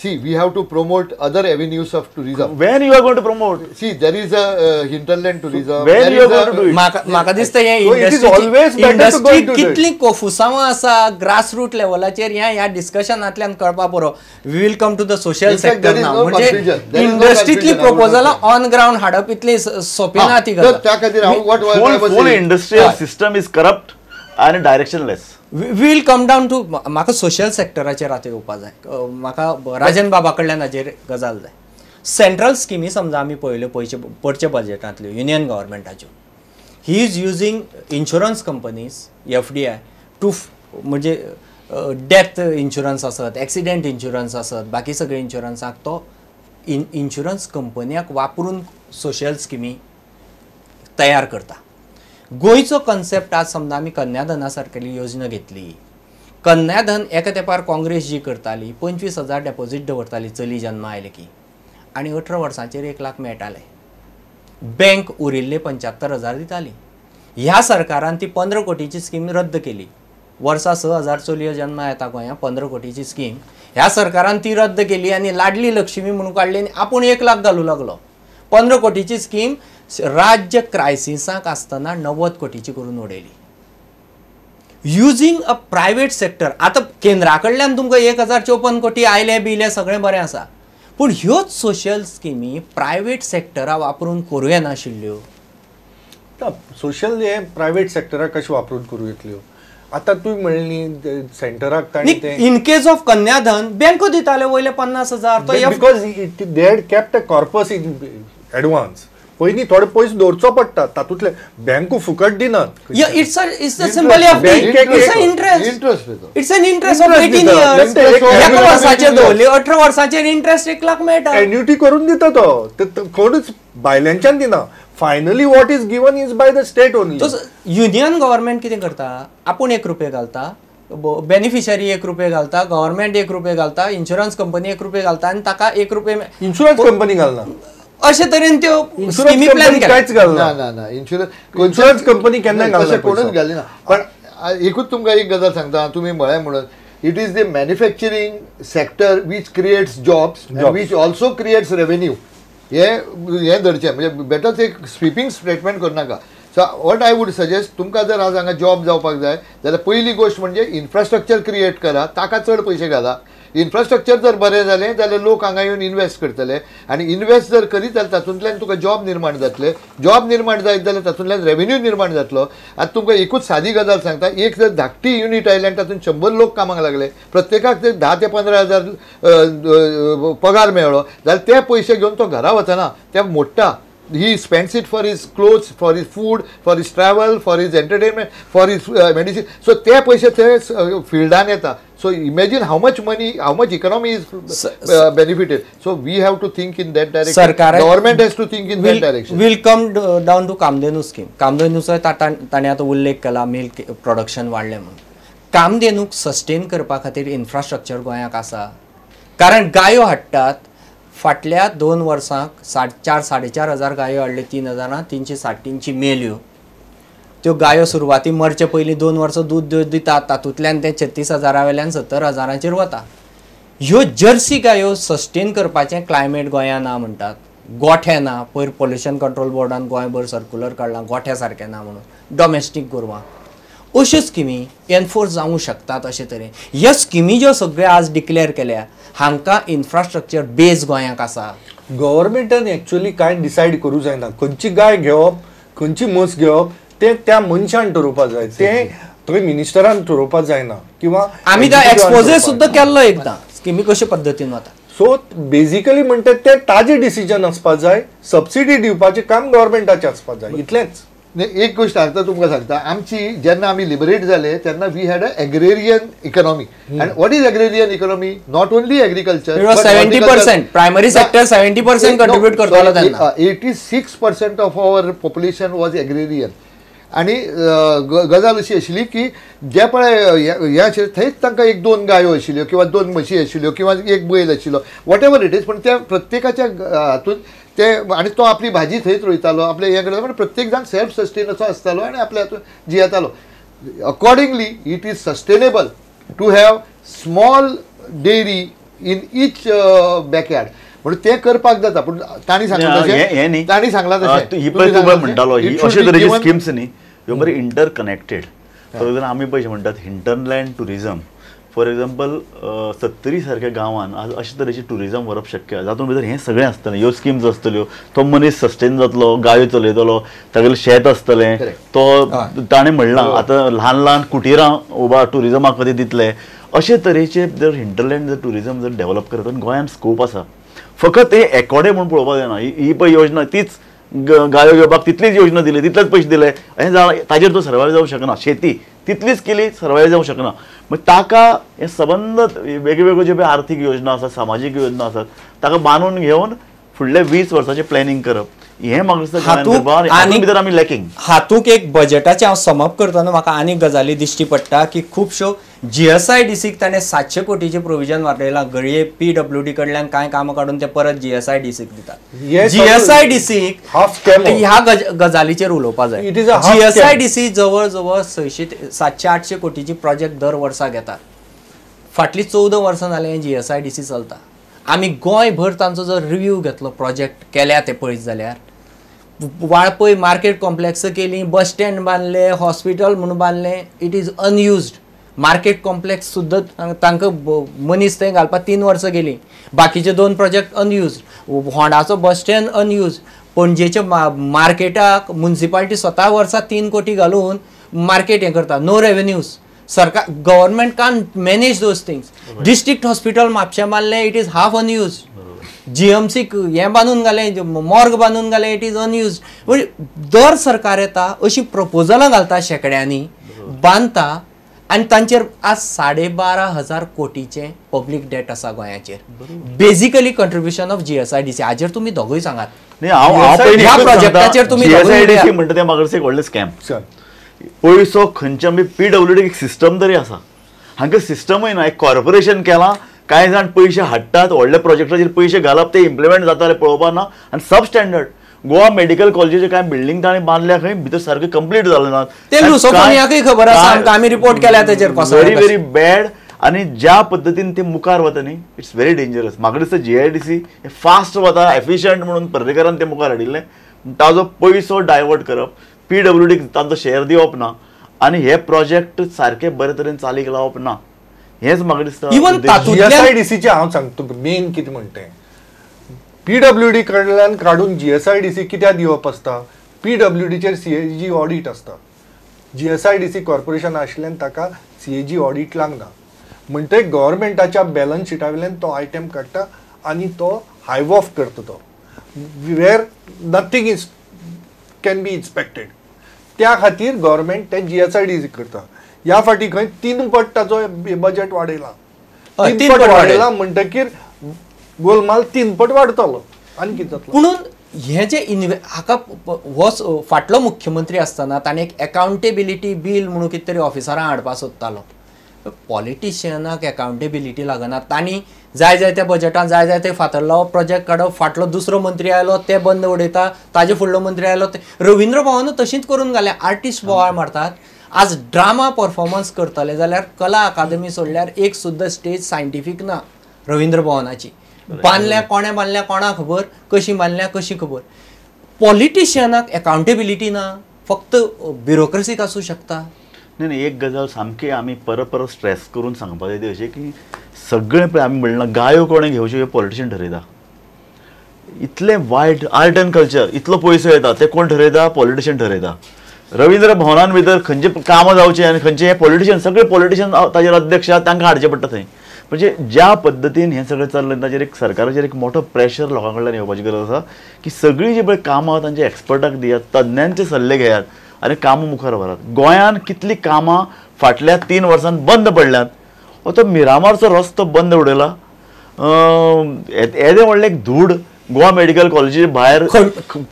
See, we have to promote other avenues of tourism. When you are going to promote? See, there is a hinterland tourism. When you are going to do it? म्हाका दिसता हें industry कितली कोफुसांवां आसा grassroot लेवलाचेर ह्या ह्या डिस्कशनांतल्यान कळपा पुरो. We will come to the social sector now. म्हणजे इंडस्ट्रीतली प्रपोजलां ऑन ग्रावंड हाडप इतली सोंपी ना ती गजाल. त्या खातीर हांव full industrial system is corrupt आनी directionless. We will come down to म्हाका सोशल सेक्टराचेर आतां येवपा जाय. म्हाका राजन बाबा कडल्यान हाजेर गजाल जाय. सेंट्रल स्किमी समजा आमी पळयल्यो पयचे पडचे बजेटांतल्यो युनियन गव्हर्मेंटाच्यो, he is using insurance companies FDI to म्हणजे डेथ इन्शुरन्स आसत, एक्सिडेंट इन्शुरन्स आसत, बाकी सगळे इन्शुरन्साक तो इन्शुरन्स कंपन्याक वापरून सोशल स्किमी तयार करता. गोंयचो कन्सेप्ट आज समजा आमी कन्याधना सारकेली योजना घेतली. कन्याधन एका तेंपार काँग्रेस जी करताली 25,000 डेपोजीट दवरताली चली जन्मा आयले की आनी 18 वर्सांचेर 1 लाख मेळटाले. बँक उरिल्ले 75,000 दिताली. ह्या सरकारान ती 15 कोटीची स्कीम रद्द केली. वर्सा 6,000 चलयो जन्मा येता गोंयांत, 15 कोटीची स्कीम ह्या सरकारान ती रद्द केली आनी लाडली लक्ष्मी म्हणून काडली आनी आपूण 1 लाख घालूं लागलो. 15 कोटीची स्कीम राज्य क्रायसिसाक आसतना 90 कोटीची करून उडयली. युजींग अ प्रायवेट सेक्टर. आतां केंद्रा कडल्यान तुमकां 1054 कोटी आयले बिले सगळें बरें आसा, पूण ह्योच सोशल स्किमी प्रायवेट सेक्टरा वापरून करूं येनाशिल्ल्यो. सोशल हे प्रायवेट सेक्टराक कशें वापरून करूं येतल्यो? आतां तुवें म्हणलें सेंटराक ताणें तें इन केस ऑफ कन्याधन बँको दिताले वयले 50,000 because they had kept a corpus in advance. पयलीं थोडे पयशे दवरचो पडटा, तातूंतले बँको फुकट दिनात. It's a simple FD, it's a interest, it's an interest of 18 years. एका वर्साचेर दवरली 18 वर्साचेर इंट्रस्ट 1 लाख मेळटा. एन्युटी करून दिता तो, कोणूच भायल्यांच्यान दिना. Finally what is given is by the state only. Union government कितें करता, आपूण 1 रुपये घालता, बेनिफिशरी 1 रुपये घालता, गव्हर्मेंट 1 रुपये घालता, इन्शुरन्स कंपनी 1 रुपये घालता आनी ताका 1 रुपये इन्शुरन्स कंपनी घालना. अशे तरेन त्यो स्किमी प्लॅन कांयच घालना. ना ना, इन्शुरन्स कंपनी केन्ना घालना, कोणूच घालिना. पण एकूच तुमकां एक गजाल सांगता, तुमी म्हळें म्हणून it is the manufacturing sector which creates jobs, which also creates revenue. हे धरचें म्हणजे बेटच एक स्वीपिंग स्टेटमेंट करनाका. So what I would suggest, तुमकां जर आज हांगा जॉब जावपाक जाय जाल्यार पयली गोश्ट म्हणजे इन्फ्रास्ट्रक्चर क्रिएट करा, ताका चड पयशे घाला. इन्फ्रास्ट्रक्चर जर बरें जालें जाल्यार लोक हांगा येवन इन्वेस्ट करतले आनी इन्वेस्ट जर करीत जाल्यार तातूंतल्यान तुका जॉब निर्माण जातले. जॉब निर्माण जायत जाल्यार तातूंतल्यान रेवेन्यू निर्माण जातलो. आतां तुमकां एकूच सादी गजाल सांगता, एक जर धाकटी युनीट आयली आनी तातूंत 100 लोक कामाक लागले, प्रत्येकाक ते 10 ते 15 हजार पगार मेळ्ळो जाल्यार ते पयशे घेवन तो घरा वचना, ते मोडटा. He spends it for his clothes, for his food, for his travel, for his entertainment, for his medicine. So ते पैसे ते फिल्डान येता. So imagine how much money, how much economy is benefited. So we have to think in that direction. सरकार, government has to think in that direction. Will come down to Kamdhenu scheme. कामधेनूचो ताणें आतां उल्लेख केला, milk production वाडलें म्हणून. कामधेनूक sustain करपा खातीर infrastructure गोंयाक आसा, कारण गायो हाडटात. फाटल्या 2 वर्सांक 4.5 4.5 हजार गायो हाडल्यो, 3,360 मेल्यो. त्यो गायो सुरवाती मरचे पयलीं 2 वर्सां दूद दितात, तातूंतल्यान ते 36,000 वेल्यान 70,000 वता. ह्यो जर्सी गायो सस्टेन करपाचें क्लायमेट गोंयांत ना म्हणटात, गोठे ना. पयर पोल्युशन कंट्रोल बोर्डान गोंयभर सर्कुलर काडलां गोठ्या सारकें ना म्हणून डोमेस्टीक गोरवां. अश्यो स्किमी एनफोर्स जावंक शकतात अशे तरेन. ह्यो स्किमी ज्यो सगळ्यो आज डिक्लेअर केल्या हांकां इन्फ्रास्ट्रक्चर बेज गोंयाक आसा. गव्हर्मेंटान एक्चुअली कांय डिसायड करूं जायना, खंयची गाय घेवप खंयची म्हस घेवप तें त्या मनशान ठरोवपा जाय, तें थंय मिनिस्टरान ठरोवपा जायना. किंवा आमी तो एक्सपोजर सुद्दां केल्लो एकदां स्किमी कशे पद्दतीन वता. सो बेजिकली म्हणटात ते ताजें डिसिजन आसपा जाय, सबसिडी दिवपाचें काम गव्हर्मेंटाचें आसपा जाय, इतलेंच. एक गोष्ट आतां तुमकां सांगता, आमची जेन्ना आमी लिबरेट जाले तेन्ना we had a agrarian economy. And what is agrarian economy? Not only agriculture, 70% primary sector 70% contribute करतालो तेन्ना. 86% of our population was agrarian. आनी गजाल अशी आशिल्ली की जे पळय हें आशिल्लें थंयच तांकां 1-2 गायो आशिल्ल्यो किंवा 2 म्हशी आशिल्ल्यो किंवा 1 बैल आशिल्लो, what ever it is. पण त्या प्रत्येकाच्या हातून ते आनी तो आपली भाजी थंयच रोयतालो, आपले हें करतालो, पण प्रत्येक जाण सेल्फ सस्टेन असो आसतालो आनी आपल्या हातून जियेतालो. Accordingly it is sustainable to have small dairy in each backyard. म्हणून तें करपाक जाता. पूण तांणी सांगलां तशें, तांणी सांगलां तशें ही पळय तूं म्हणटालो ही अशे तरेची स्किम्स न्ही ह्यो बरी इंटरकनेक्टेड. फॉर एक्झाम्पल आमी पयशे म्हणटात hinterland tourism. For example Sattari सारक्या गांवान आज अशे तरेचे टुरिजम व्हरप शक्य आसा जातूंत भितर हें सगळें आसतलें, ह्यो स्किम्स आसतल्यो, तो मनीस सस्टेन जातलो, गायो चलयतलो, तागेलें शेत आसतलें, तो ताणें म्हणलां आतां ल्हान ल्हान कुटिरां उबा टुरिजमाक खातीर दितले. अशे तरेचे जर हिंटरलँड जर टुरिजम जर डेवलप करत आनी गोंयांत स्कोप आसा. फकत हे एकोडे म्हूण पळोवपाक जायना. ही पळय योजना तीच गायो घेवपाक तितलीच योजना दिली, तितलेच पयशे दिले, हें जालां ताजेर तो सर्वायव जावंक शकना. शेती तितलीच केली सर्वायव जावंक शकना. मागीर ताका हे सबंद वेगवेगळ्यो ज्यो पळय आर्थीक योजना आसात, सामाजीक योजना आसात, ताका बांदून घेवन फुडल्या 20 वर्साचें प्लॅनिंग करप हें म्हाका दिसता भितर आमी लॅकिंग. हातूंत एक बजेटाचें हांव समप करतना म्हाका आनीक गजाली दिश्टी पडटा की खुबश्यो GSIDC ताणें 700 कोटीचें प्रोविजन वाटयलां. घडये PWD कडल्यान कांय कामां काडून ते परत GSIDC दितात. GSIDC ह्या गजालीचेर उलोवपा जाय. GSIDC जवळ जवळ 600, 700, 800 कोटीची प्रोजेक्ट दर वर्सा घेतात. फाटलीं 14 वर्सां जालें हें GSIDC चलता. आमी गोंयभर तांचो जर रिव्यू घेतलो प्रोजेक्ट केल्या ते पळयत जाल्यार वाळपय मार्केट कॉम्प्लेक्स केली, बस स्टँड बांदले, हॉस्पिटल म्हणून बांदलें, it is unused. Market complex सुद्दां तांकां मनीस थंय घालपाक 3 वर्सां गेलीं. बाकीचे 2 प्रोजेक्ट अनयुज्ड, होंडाचो बस स्टँड अनयुज्ड, पणजेच्या मार्केटाक मुन्सिपालिटी स्वता वर्सा 3 कोटी घालून मार्केट हें करता, नो रेवेन्यूज. सरकार government can't manage those things. District hospital म्हापशा बांदलें, it is half unused. GMC हें बांदून घालें, मॉर्ग बांदून घालें, it is unused. म्हणजे दर सरकार येता अशी प्रपोजलां घालता शेंकड्यांनी, बांदता आनी तांचेर आज 12,500 कोटीचें पब्लीक डेट आसा गोंयाचेर. Basically contribution of GSIDC. हाजेर तुमी दोगूय सांगात. ह्या प्रोजेक्टाचेर तुमी GSIDC म्हणटा तें म्हाका एक व्हडलें स्कॅम. पयसो खंयच्या आमी PWD एक सिस्टम तरी आसा, हांकां सिस्टमूय ना. एक कॉर्पोरेशन केलां, कांय जाण पयशे हाडटात, व्हडल्या प्रोजेक्टाचेर पयशे घालप, ते इम्प्लिमेंट जाता जाल्यार पळोवपाक ना. आनी सब स्टँडर्ड गोवा मेडिकल कॉलेजीचे कांय बिल्डींग ताणें बांदल्या खंय भितर सारकें कंप्लीट जालें ना. ते लुसोफोनियाकूय खबर आसा आमकां, आमी रिपोर्ट केल्या तेचेर. Very very bad. आनी ज्या पद्दतीन ते मुखार वता न्ही, it's very dangerous. म्हाका दिसता GIDC fast वता, एफिशियंट म्हणून पर्रीकरान ते मुखार हाडिल्लें, ताजो पयसो डायवर्ट करप, PWD तांचो शेअर दिवप ना, आनी हे प्रोजेक्ट सारके बरे तरेन चालीक लावप ना, हेंच म्हाका दिसता. इवन GSIDC हांव सांगता तुमकां मेन कितें म्हणटा तें, PWD कडल्यान काडून GSIDC कित्याक दिवप आसता? PWDचेर CAG audit आसता. GSIDC corporation आशिल्ल्यान ताका CAG audit लागना. म्हणटकीर गव्हर्मेंटाच्या बॅलन्स शिटा वयल्यान तो आयटम काडटा आनी तो हायव ऑफ करता, तो where nothing is can be inspected. त्या खातीर गव्हर्मेंट ते GSIDC करता. ह्या फाटी खंय 3 पट ताचो बजेट वाडयला, 3 पट वाडयला म्हणटकीर गोलमाल 3 पट वाडटलो आनी कितें जातलो. पुणून हे जे हाका हो फाटलो मुख्यमंत्री आसतना ताणें एक एकाउंटेबिलिटी बील म्हणून कितें तरी ऑफिसरां हाडपाक सोदतालो. पॉलिटिशियनाक एकाउंटेबिलिटी लागना. तांणी जाय जाय त्या बजेटान जाय जाय ते फातर लावप, प्रोजेक्ट काडप, फाटलो दुसरो मंत्री आयलो ते बंद उडयता, ताजे फुडलो मंत्री आयलो ते. रवींद्र भवनूय तशीच करून घालें. आर्टिस्ट बोवाळ मारतात. आज ड्रामा परफॉर्मन्स करतले जाल्यार कला अकादमी सोडल्यार एक सुद्दां स्टेज सायंटिफीक ना रवींद्र भवनाची. बांदल्या कोणें बांदल्या कोणाक खबर, कशी बांदल्या कशी खबर. पॉलिटिशियनाक एकाउंटेबिलिटी ना, फक्त ब्युरोक्रेसीक आसूं शकता. न्ही न्ही, एक गजाल सामकी आमी परत परत स्ट्रेस करून सांगपाक जाय ती अशें की सगळें पळय आमी म्हणलां गायो कोणें घेवच्यो हें पॉलिटिशियन ठरयता. इतलें वायट आर्ट एंड कल्चर, इतलो पयसो येता ते कोण ठरयता? पॉलिटिशियन ठरयता. रवींद्र भवनान भितर खंयचे कामां जावचें आनी खंयचे हे पॉलिटिशियन, सगळे पॉलिटिशियन ताजेर अध्यक्ष आहात, तांकां हाडचें पडटा थंय. म्हणजे ज्या पद्दतीन हें सगळें चल्लें ताजेर एक सरकाराचेर एक मोठो प्रेशर लोकां कडल्यान येवपाची गरज आसा की सगळीं जी पळय कामां तांचे एक्सपर्टाक दियात, तज्ञांचे सल्ले घेयात आनी कामां मुखार व्हरात. गोंयांत कितलीं कामां फाटल्या 3 वर्सांत बंद पडल्यांत. हो तो मिरामारचो रस्तो बंद उडयला, येदें व्हडलें एक धूड गोवा मेडिकल कॉलेजी भायर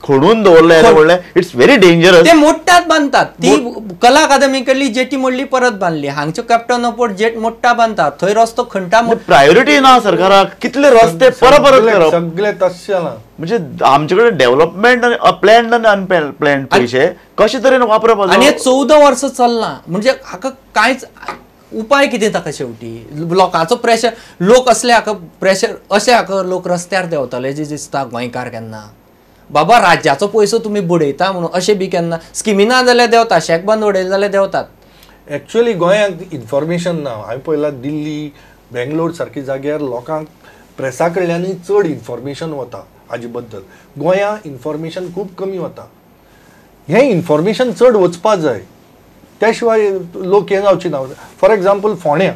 खोडून दवरलें, येदें व्हडलें, it's very dangerous. ते मोडटात बांदतात. ती कला अकादमी कडली जेटी मोडली परत बांदली, हांगच्यो कॅप्टन ऑफ जेट मोडटा बांदतात, थंय रस्तो खणटा. प्रायोरिटी ना सरकाराक, कितले रस्ते परत परत करप, सगळे तशें ना. म्हणजे आमचे कडेन डेव्हलपमेंट आनी प्लॅन्ड आनी अनप्लॅन्ड पयशे कशे तरेन वापरप. आनी 14 वर्सां चल्लां म्हणजे हाका कांयच उपाय कितें ताका शेवटी लोकांचो प्रेशर लोक असले हाका प्रेशर अशे हाका लोक रस्त्यार देंवतले जे दिसता गोंयकार केन्ना बाबा राज्याचो पयसो तुमी बुडयता म्हणून अशें बी केन्ना स्किमी ना जाल्यार देंवता शॅक बंद उडयले जाल्यार देंवतात. एक्चुअली गोंयांत इन्फॉर्मेशन ना. हांवें पळयलां दिल्ली बेंगलोर सारकी जाग्यार लोकांक प्रेसा कडल्यानूय चड इन्फॉर्मेशन वता हाजे बद्दल. गोंया इन्फॉर्मेशन खूब कमी वता. हें इन्फॉर्मेशन चड वचपा जाय, त्या शिवाय लोक हें जावचे ना. फॉर एग्जाम्पल फोंड्या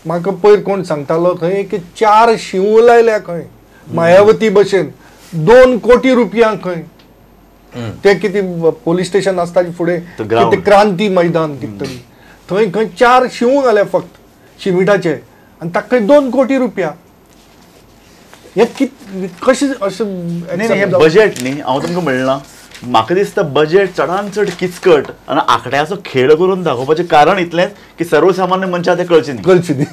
म्हाका पयर कोण सांगतालो खंय की 4 शिंव लायल्या खंय मायावती भशेन 2 कोटी रुपया खंय. ते कितें पोलीस स्टेशन आसता फुडें कितें क्रांती मैदान कितें तरी थंय खंय 4 शिंव घाले फक्त शिमिटाचे आनी ताका 2 कोटी रुपया. हे कित कशें अशें हें बजेट न्ही. हांव तुमकां म्हणलां म्हाका दिसता बजेट चडान चड किचकट आनी आंकड्याचो खेळ करून दाखोवपाचें कारण इतलेंच की सर्वसामान्य मनशाक तें कळचें न्ही. कळचें न्ही.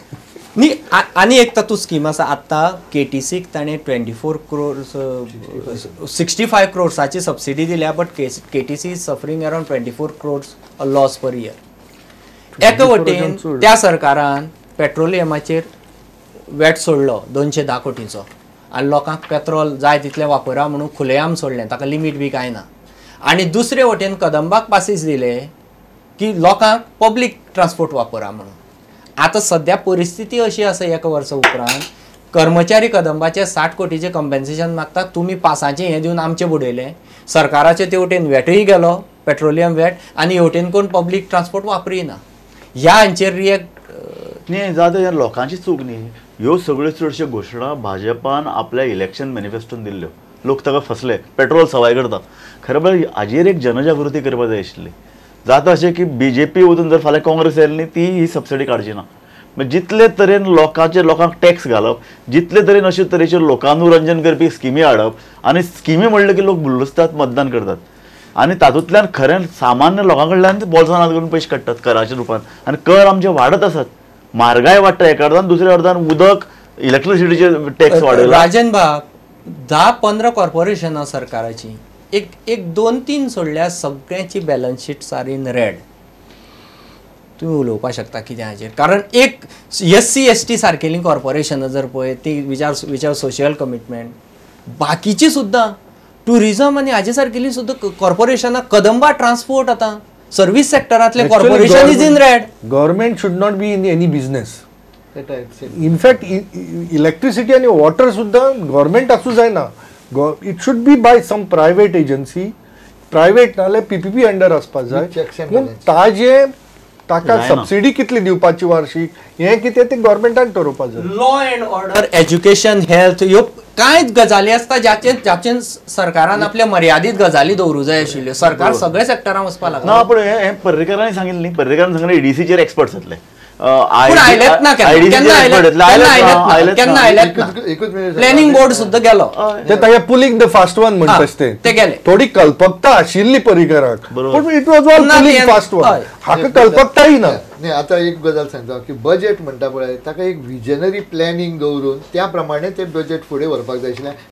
न्ही आनी एक तातूंत स्कीम आसा आतां केटीसीक ताणें 24 crores 65 क्रोर्साची सबसिडी दिल्या, but KTC is suffering around 24 crores a loss per year. एका वटेन त्या सरकारान पेट्रोलियमाचेर वॅट सोडलो 210 कोटींचो आनी लोकांक पेट्रोल जाय तितलें वापरा म्हणून खुलेआम सोडलें, ताका लिमीट बी कांय ना. आनी दुसरे वटेन कदंबाक पासीस दिले की लोकांक पब्लीक ट्रान्सपोर्ट वापरा म्हणून. आतां सद्या परिस्थिती अशी आसा एका वर्सा उपरांत कर्मचारी कदंबाचे 60 कोटीचें कंपेन्सेशन मागता, तुमी पासाचें हें दिवन आमचें बुडयलें. सरकाराचे ते वटेन वॅटूय गेलो पेट्रोलियम वॅट आनी हे वटेन कोण पब्लीक ट्रान्सपोर्ट वापरिना. ह्या हांचेर रिएक्ट न्ही जाता. ह्या लोकांची चूक न्ही. ह्यो सगळ्यो चडश्यो घोशणा भाजपान आपल्या इलेक्शन मॅनिफेस्टोन दिल्ल्यो, लोक ताका फसले, पेट्रोल सवाय करता. खरें म्हळ्यार हाजेर एक जनजागृती करपाक जाय आशिल्ली. जाता अशें की बीजेपी वचून जर फाल्यां काँग्रेस आयली न्ही ती ही सबसिडी काडची ना. जितले तरेन लोकांचे लोकांक टॅक्स घालप, जितले तरेन अशे तरेचे लोकानुरंजन करपी स्किमी हाडप आनी स्किमी म्हणले की लोक भुल्लुसतात, मतदान करतात आनी तातूंतल्यान खरें सामान्य लोकां कडल्यान बोल्सान हात करून पयशे काडटात कराच्या रुपान आनी कर आमचे वाडत आसात. म्हारगाय वाडटा एका अर्दान, दुसऱ्या अर्दान उदक इलेक्ट्रिसिटीचे टॅक्स वाडयला. राजन बाब 10-15 कॉर्पोरेशनां सरकाराची एक एक 2-3 सोडल्यार सगळ्यांची balance sheets are in red. तुमी उलोवपाक शकता कितें हाचेर, कारण एक SC ST सारकेलीं कॉर्पोरेशनां जर पळय ती विचार सोशल कमिटमेंट, बाकीची सुद्दां ट्युरिजम आनी हाजे सारकेली सुद्दां कॉर्पोरेशनां, कदंबा ट्रान्सपोर्ट आतां service सेक्टरांतले corporation is in red. Government should not be in any business. In fact electricity आनी वॉटर सुद्दां गव्हर्मेंट आसूं जायना. It should be by some private agency. Private नाल्यार पीपीपी अंडर आसपाक जाय. पूण ताजे ताका सबसिडी कितली दिवपाची वार्षिक हें कितें तें गव्हर्मेंटान ठरोवपाक जाय. Law and order, education, health ह्यो कांय गजाली आसता जाचेर जाचेर सरकारान आपल्या मर्यादीत गजाली दवरूं जाय आशिल्ल्यो. सरकार सगळे सेक्टरान वचपाक लागला ना. पण हें पर्रीकरांनी सांगिल्लें न्ही, पर्रीकरान सांगलें एडीसीचेर एक्सपर्ट्स जातले. प्लॅनिंग बोर्ड सुद्दां गेलो, ते पुलिंग the fast one म्हणटा ते गेले. थोडी कल्पकता आशिल्ली पर्रीकराक, पूण it was all pulling fast one. हाका कल्पकताय ना. न्ही आतां एक गजाल सांगता की बजेट म्हणटा पळय ताका एक विजनरी प्लॅनिंग दवरून त्या प्रमाणे ते बजेट फुडें व्हरपाक जाय आशिल्लें.